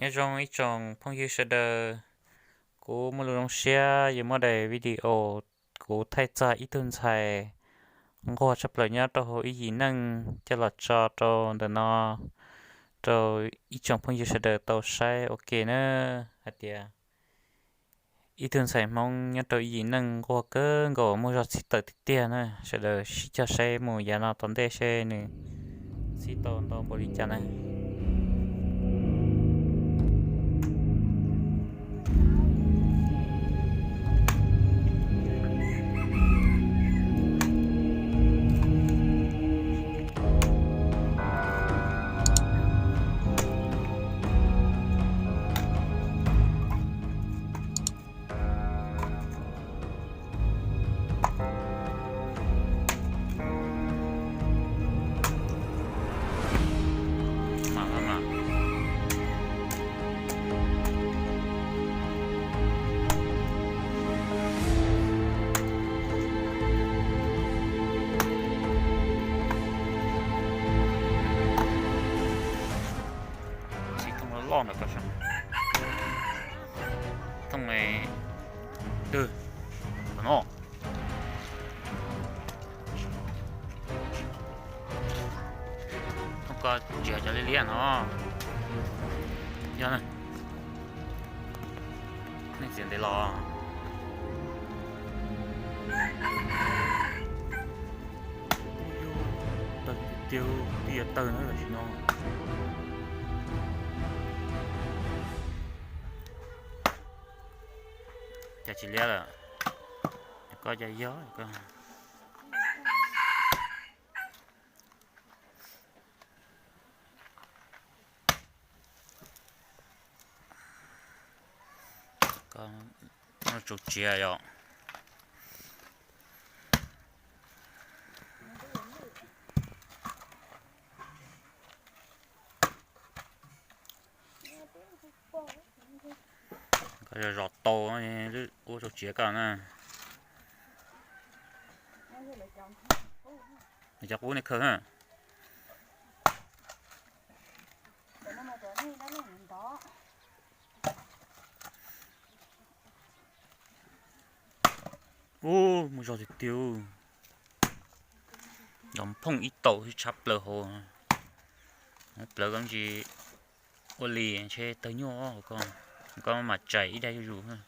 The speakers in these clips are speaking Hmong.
Zoo ib tsoom phooj ywg sawv daws, kuv muaj lus zoo siab yuav muab daim video kuv thaij txog ib tug ntxhais nquag tshaj plaws nyob rau hauv ib yim neej coj los tso rau ntawm no rau ib tsoom phooj ywg sawv daws tau saib ua ke na, hais tias ib tug ntxhais Hmoob nyob rau ib yim neej nquag kawg nkaus muaj zog txhij tawm tiag tiag na. Sawv daws sib cog saib mus yav no tom ntej seb nws txhij tau ntau npaum li cas na. Txiv thooj loj loj ntawm ko, thooj twg no. Thooj ko tsis yog cov liab liab no. Yog, nej txiav ntev los. Tawg tiag tiag, twb yuav tawg na tam sim no. Cas tsis liab lawm? Koj cas yog koj. Tsuas tsiav yom. Koj zov tau, ua tsuas tsiav koj na. Cov qub nej khaws na. Ub, muaj zog tiag tiag. Nrov phooj ib taus tshab plaws hauv. Plawv koj ntsis ua li ntshe tawg nyuaj, koj mam tsais ib daim zuj zus.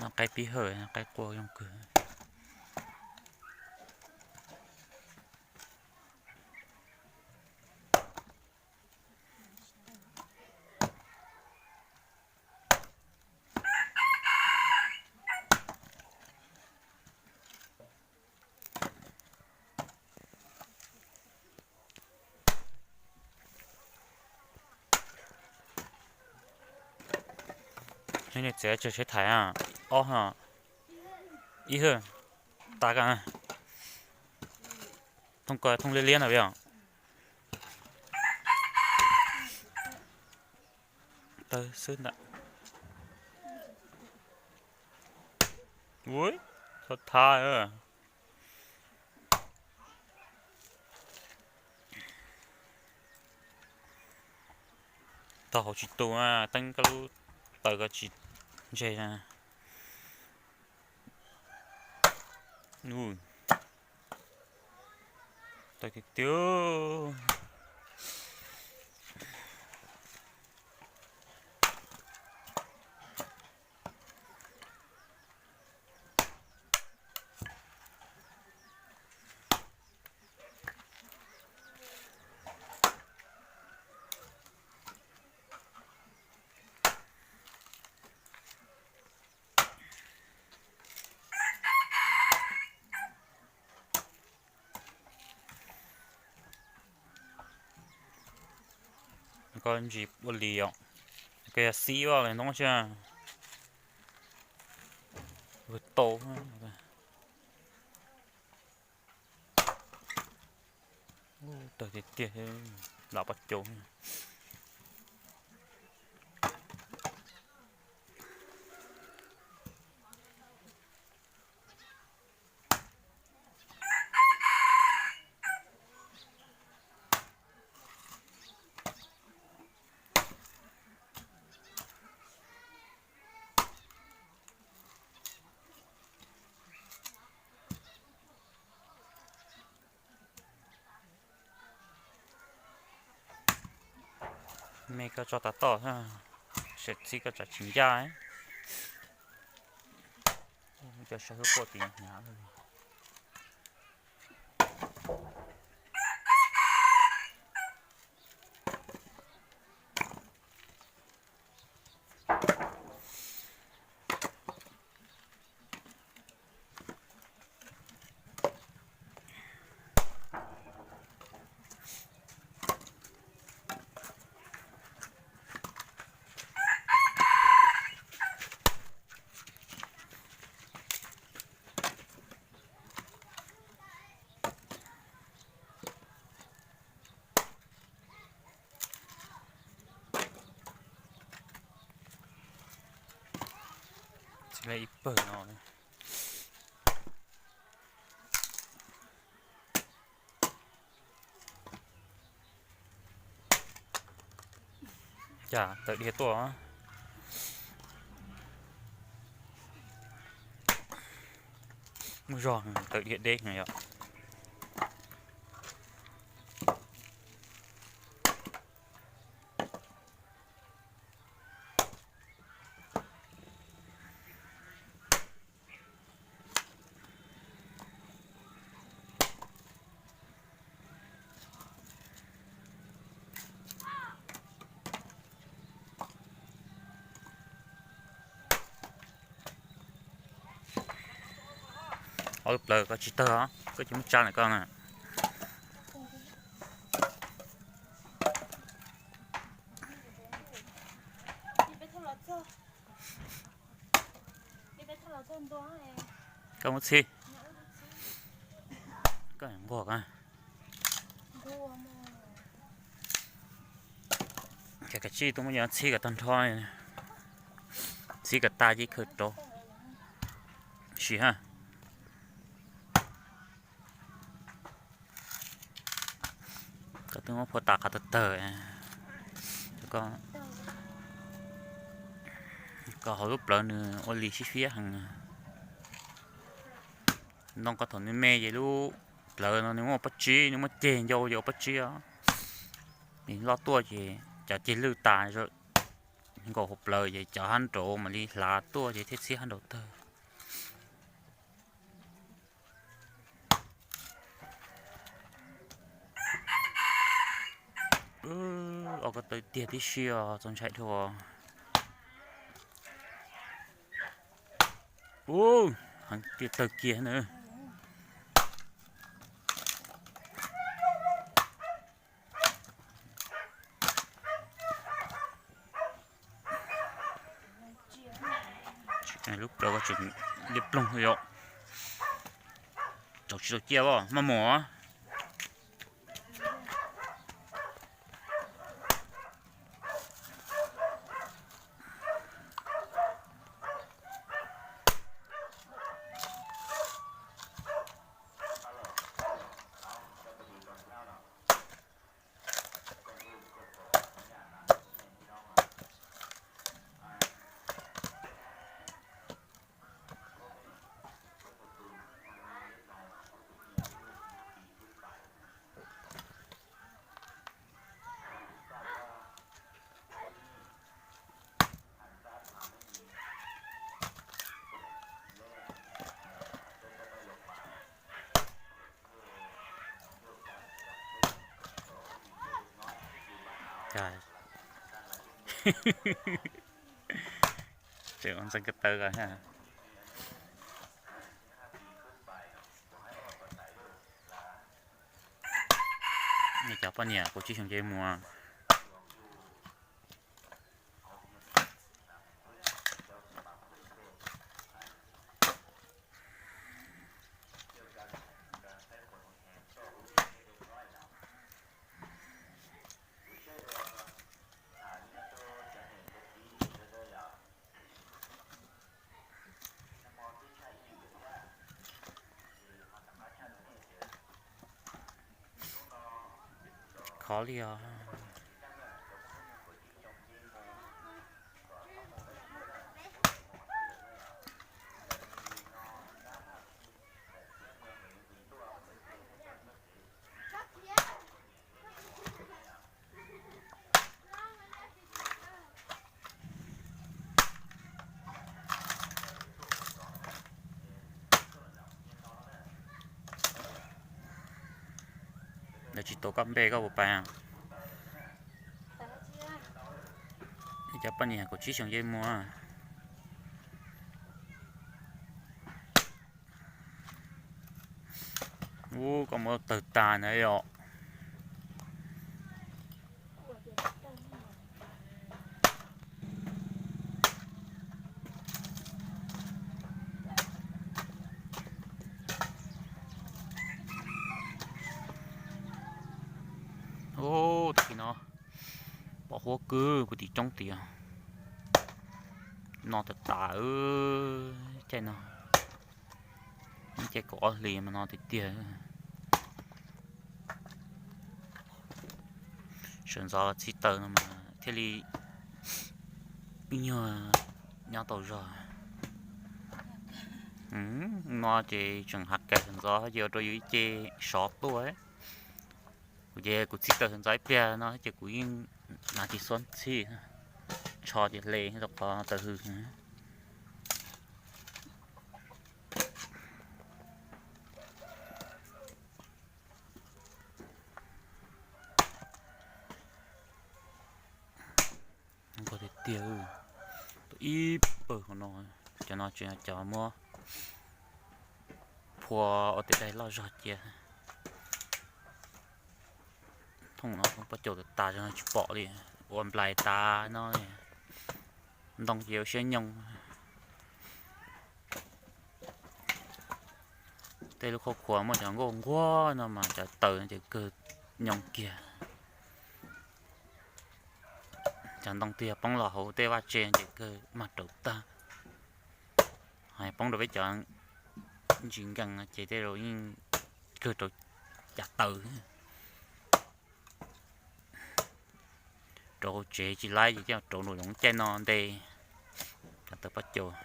No qaib pib hawm, qaib qua zoo kawg. Nej txiav tsawg seb thaiv, ob, ib hwj, tas ka. Thooj ko thooj liab liab ntawd os. Tawg xwb ntawm. Ua, txhob thab. Tog hauv tsis tu, teeb koj lub taws ko tsis ntseg. Tawg tiag tiag. Koj ntsis ua li os. Koj yog xib os, ntoo tsis ua tau. Tawg tiag tiag, lam pab cau. Me koj tso tas toj, sam txhib koj tsam tsis ncaj. Cov saw hwb quaj tim hnyav. Txhib ib pawg no. Cas tawm dhia tuaj. Muaj zog tawm dhia deb no yom. Ob lub plawv koj tsis tawg os, koj tsis muab tsa ntawm koj na. Koj muab txhib. Koj nquag. Kav tsij tuaj muab cov txhib kom tag nrho, txhib kom tas ces khaws rau. Sim ha. Koj twb muab phua tas qhov tawg tawg. Koj hauv lub plawv nws ua li sib fiab heev. Ntoo koj thaum nws me ces lub plawv no nws muaj pob tsib, nws muaj ceg ncau ces ua pob tsib os. Nws loj tuaj ces cov ceg lwj tas nkaus hauv plawv ces cov hab nraud mam li hlav tuaj ces thiaj txhib hab nraud tawg. Ua koj tawg tiag tib si os, txaus ntshai dhau. Ub, heev tiag tawg kiag na. Lub plawv ko tseem liab ploog yom. Tsaus tsis tau ciaj os, maj mus. Tseem ua ntxeev ko taw ko ha. Nej cov poj niam kaum tsib xyoo ces mus. Tov li os. Lawv tsis tuav koj npe koj puas pais? Cov poj niam kaum tsib xyoo yeej muaj. Ub, koj muab tawg tas na yom. Ub, tag kis no pom huab kwb puag tim roob tid. No tas tas, caij no caij kaum ob hlis mas no tiag tiag. Sawv ntxov txhib taws no mas thiaj li ib nyuag nyob tau zog. No ces tseem hav kais sawv ntxov ces ua rau yus ib ce sov tuaj. Kuv ces kuv txhib taws sawv ntxov ib pliag no ces kuv yeej hnav ris xuab txhib, tsho ces hle rau qhov taws hws. Nquag tiag tiag, ib pawg hauv no, cov no tseem cov muab phua ua tej daim loj zog cia. Thooj no pob caus tas tas zog tsis pom li, ua nplais tas no li. Ntoo ces ua siab nyoos. Tej lub khuab khuas muaj cov nkuaj nquag no mas cov taws ces kawg nyoos kiag. Cov ntoo twg yog poob los hauv tej vaj tse ces kawg mag raus tag. Ho poob rau peb cov ntsis nkees no ces tej zaum yeej kawg rau cav taws. Rau hauv tsev tsis laib ces coj rau nraum zoov caij no nte. Cov taws pob caus.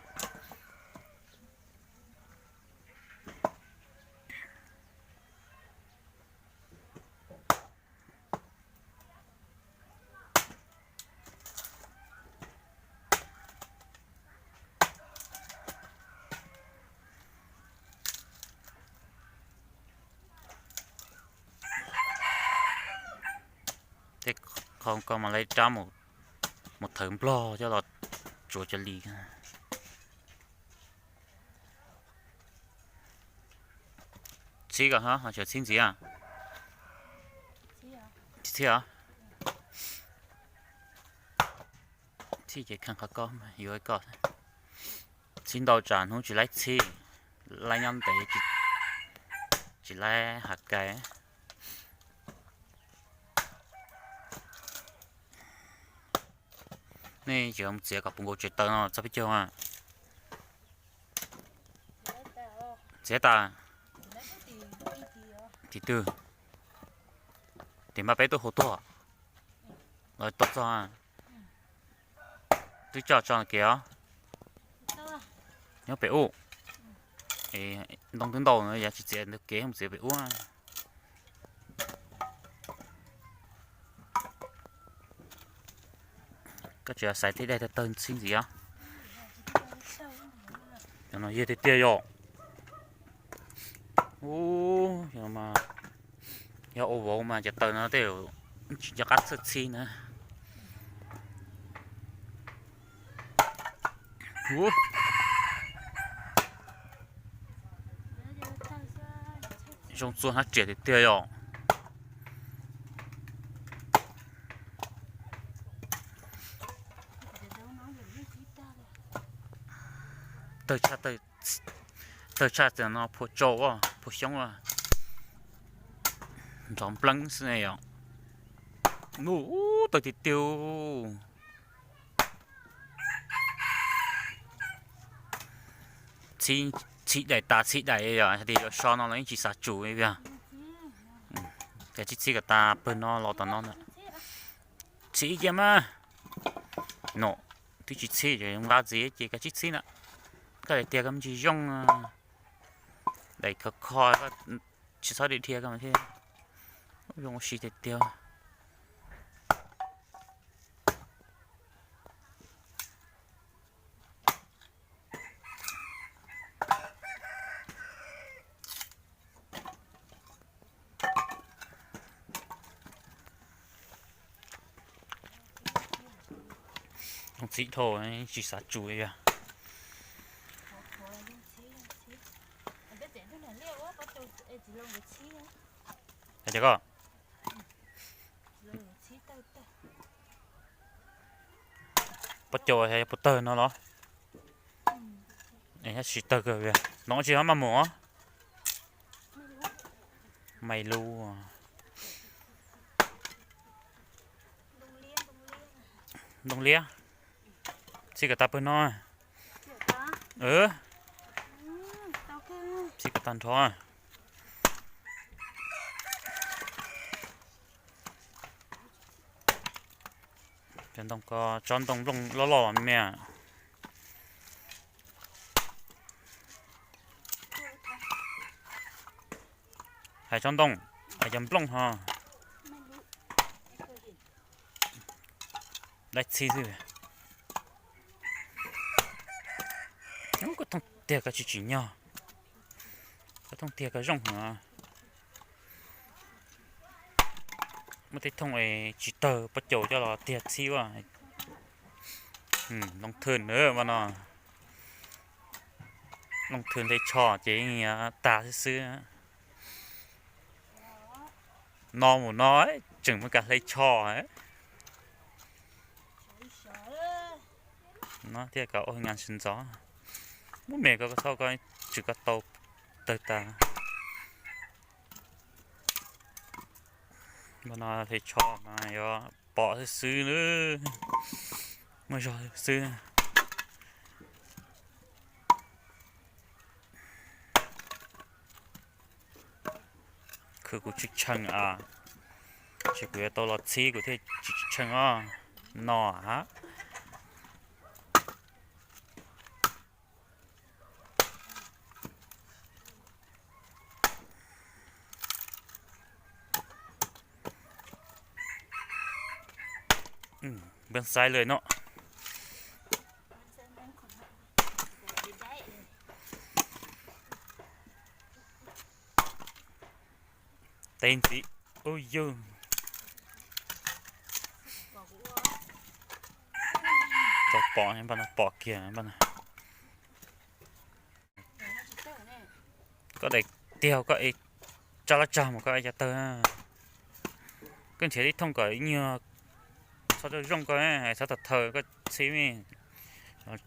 Tej qhov ko mas lawv rab mus thawv nplog coj los tsuav cov li. Txhib kom, txhib ntxiv. Txhib os. Txhib ces kheej qhov koj yuav koj. Txhib ntau tsam hnub tsis laib txhib, laib nyob ntev, tsis laib hav kais. Nej tsis mus txiav kom puv nkaus tsev taws no txog peb caug a. Txiav tas. Tim twg? Tim npaj peb tuaj hauv tuaj. Los tuaj txog. Twb tso tso kev os. Nyob pem ub. Ntoo twb ntau no yav tsis txiav ntawm kev mus txiav pem ub. Koj tsis xaiv tej daim tawg txhib ntxiv os. Cov no yog tiag tiag yom. Ub, yog ua vauv mas cov taws no tej zaum tsis nco qab txhawj txhib na. Zoo txua hnab riam tiag tiag yom. Tawg tshaj, tawg tshaj tam no phua tsau, phua xyoob, nrov npleeb xwb ne yom. Ub, tawg tiag tiag. Txhib daim tas txhib daim yom, hais tias yuav so no los yeej tsis xav tsum li. Kav tsij txhib kom tas pawg no los tom no ntag. Txhib ib ce mas. No, twb tsis txhib, nqa ntxiv ces kav tsij txhib na. Koj daim tiag koj me ntsis zoo, daim khov kho, tsis txhob dhia dhia koj mas thiaj zoo ua si tiag tiag. Txhib dhau, tsis xav tsum li os. Hais tias koj, pob caus yog puas tawg no los? Tab sis tawg kawg li. Ntoo tsis ho maj mus os. Maj lub. Ntoo liab. Txhib kom tas pawg no. Txhib kom tag nrho. Cov ntoo ko tsob ntoo nplooj loj loj me. Hais tsob ntoo, hais cov nplooj ho. Dab txhib xwb. Koj thooj tiag koj tsis tsim nyog. Koj thooj tiag koj zoo heev. Muaj tej thooj tsis tawg pob caus coj los tiag txhib ua. Loo thwm na mas no. Loo thwm hle tsho ces tas xwb xwb. No mus no tseem muaj kas hle tsho. No thiaj kom ua ngan sib ntxov. Muab me ko txhob ko tswm ko tau tawg tas. Mas no hle tsho mas yuav pom xwb xwb, muaj zog xwb. Khwv kuv tsis tshee a, ces kuv yuav tau los txhib kuv thiaj tsis tshee os. No a. Npaj xaiv lawm no. Teb ntxiv. Ub yug. Tau pom, pom kiag. Koj daim tiag koj es tsa lab tsag mas koj es cov tawg. Koj nrhiav ib thooj kom ib nyuag txhob zoo koj, txhob thaum thaum koj txhib me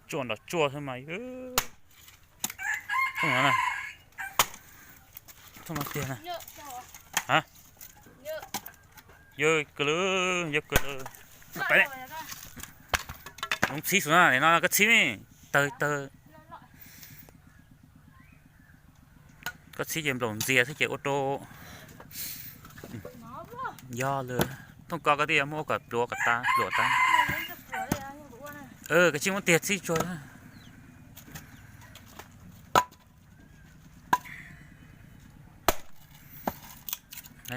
tsuaj nrov tsuaj xwb mas. Thooj no na. Thooj no tiag na. Yog kawg lawm, yog kawg lawm. Peb, lub txhib xwb na, no koj txhib me tawg tawg. Koj txhib ces nplaum ntxias thiab ces ua rau. Yog lawm, thooj ko koj twb yuav muab ua kom pluav kom tas pluav tas. Koj tsis muab tiag txhib tsuag.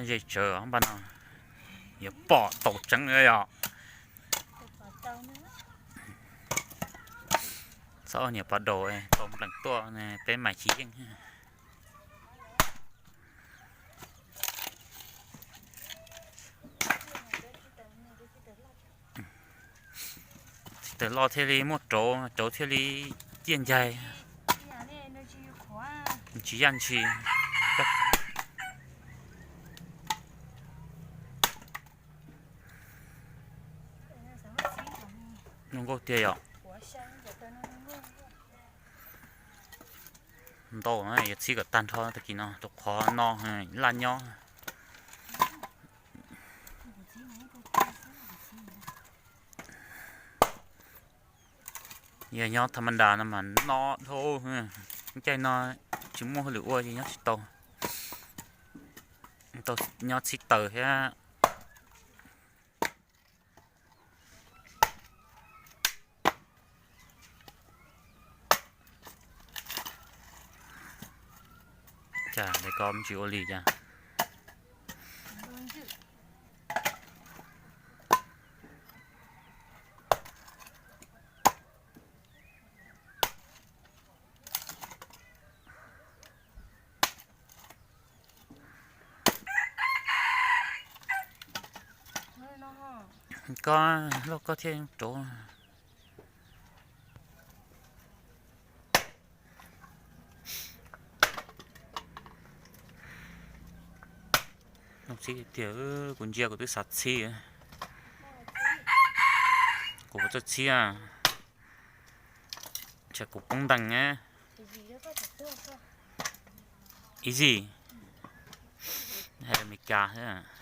Ze tsawv npaj no, yuav pom tau tseeb yom. Txhob niam pov daus tau nplees tuaj peb mais tsis yeej. Txhib tawg loj thiaj li muaj rauv, rauv thiaj li ciaj ncaig. Tsis yaj ntshis. Zoo nkauj tiag yom. Ntau na, yuav txhib kom tag nrho tag kis no rau qhov no laj nyob. Yog nyob tham ma das no mas no dhau, caij no tsis muaj hauj lwm ua ces nyob tsis tau. Tau nyob txhib taws thiab. Cas ntawm ko tsis ua li cas. Koj, loj koj thiaj rauv. Txhib tiag, kuv ntsia kuv twb xav txhib. Kuv puas txawj txhib a? Tsam kuv poob ntees na. Easy. Hais Amelikas xwb.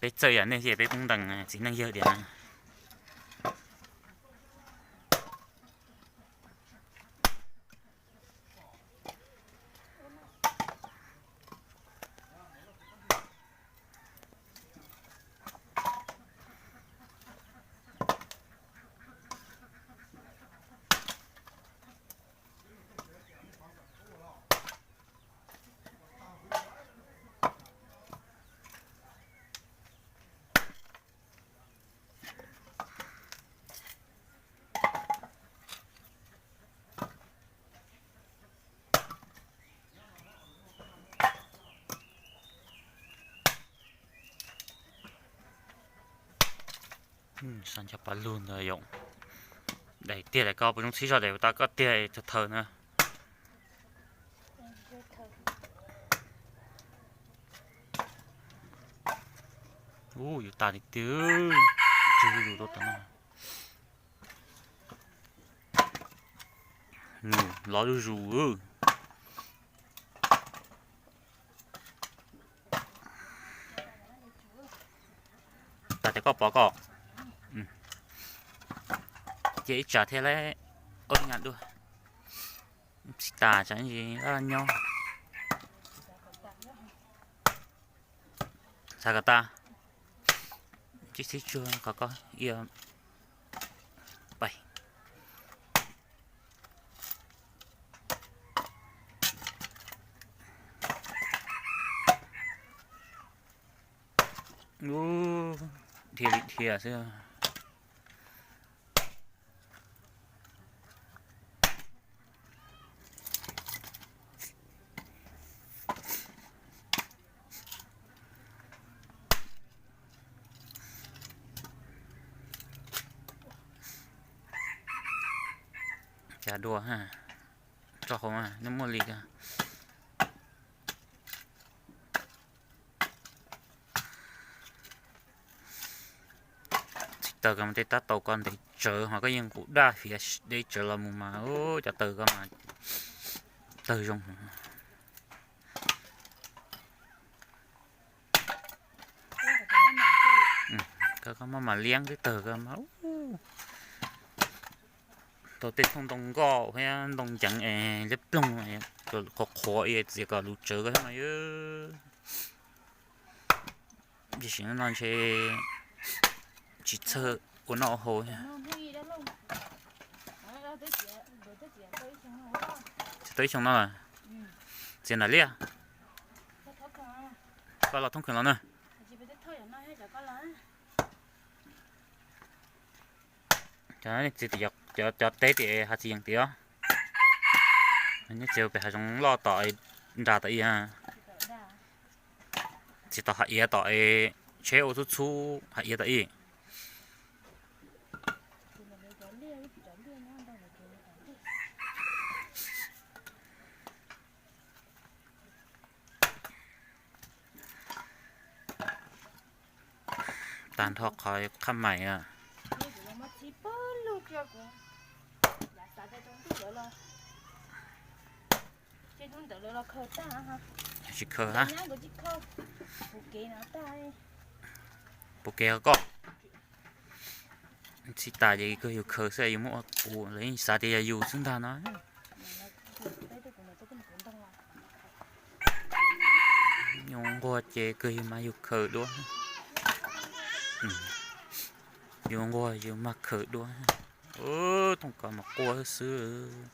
Peb txawj yam nej thiaj peb poob ntees, txiv neej yawg diam. Sa ncho pa lug ntawd yom. Daim tiag daim ko puas zoo txhib zog daim tas koj tiag thaw thaw na. Ub, yus tas tiag tiag. Tsw zuj zus rau tom no. Nws lov zuj zus. Tas tias koj pov koj. Cia ib tsam thiab lawm. Ua li nga dua. Tsis tas tsam nyob. Xav kom tas. Tsis txhib tsuag qhov ko. Ib pais. Ub, dhia li dhia xwb. Cas dua ha, tso hauv mas, nws muaj li ko. Txhib taws ko mas tej tab tau ko ntev tsawv ho koj yeej nqus daj fiav deb tsawv los mus mas, cov taws ko mas tawg zoo. Koj maj mam liab twb tawg ko mas. Tau tej thooj ntoo nkoj thiab ntoo nceev es liab ploog, qhuav qhuav txiav kom lus tsawv ko mas. Tam sim no ntshe tsis txawj ua noj ua haus. Tsis tau ib xyoo no, txiav nram liaj. Koj los thoob kheem los na. Cov txiv, cov teb tim hav txiv yees tim os. Nyob txiv pem hav zoov loj tom nras tom ib. Txiv tom hav iav tom tsheb ua txhub txhub hav iav tom ib. Tag nrho qhov qhab mais. Tsis khaws hab. Puas kev koj? Tsis tas ces kawg yus khaws xwb, yus muab ua kuv lawv yeej xav tias yog yus xwb ntag no. Yus nquag ces kawg yus mas yus khawm duab. Yus nquag yus mas khawm duab. Thooj kos mas quaj xwb,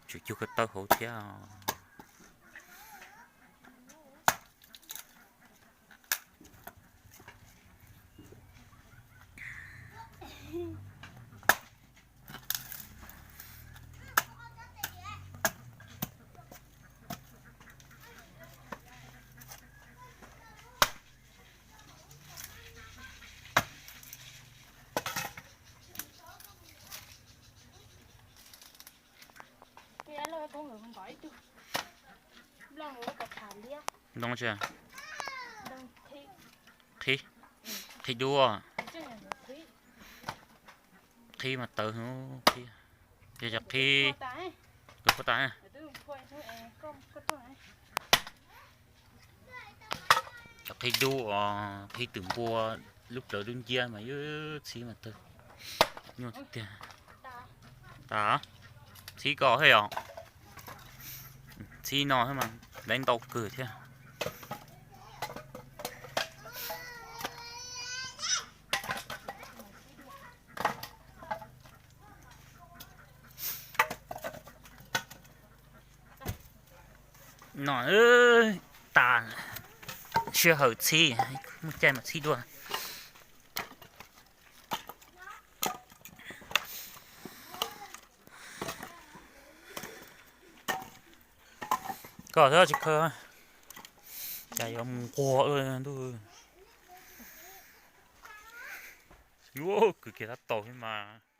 tseem cug ko taw hauv thiab. Ntoo tsi? Qhib, qhib dub. Qhib mas tawv, qhib, yog cov qhib, kws puab tas. Cov qhib dub os, qhib twm npua, lub plawv dub nciab mas yuav txhib mas tawg. Nyuaj tiag. Tas, txhib ko thiab yom. Txhib no thiab mas lawv ntau kawg thiab. No tas, sij hawm txhib, muaj caij mas txhib dua. Koj thiab tsis khaws, cas yuav mus nquag ntuj. Yuav kws kiag tab tau thiab mas.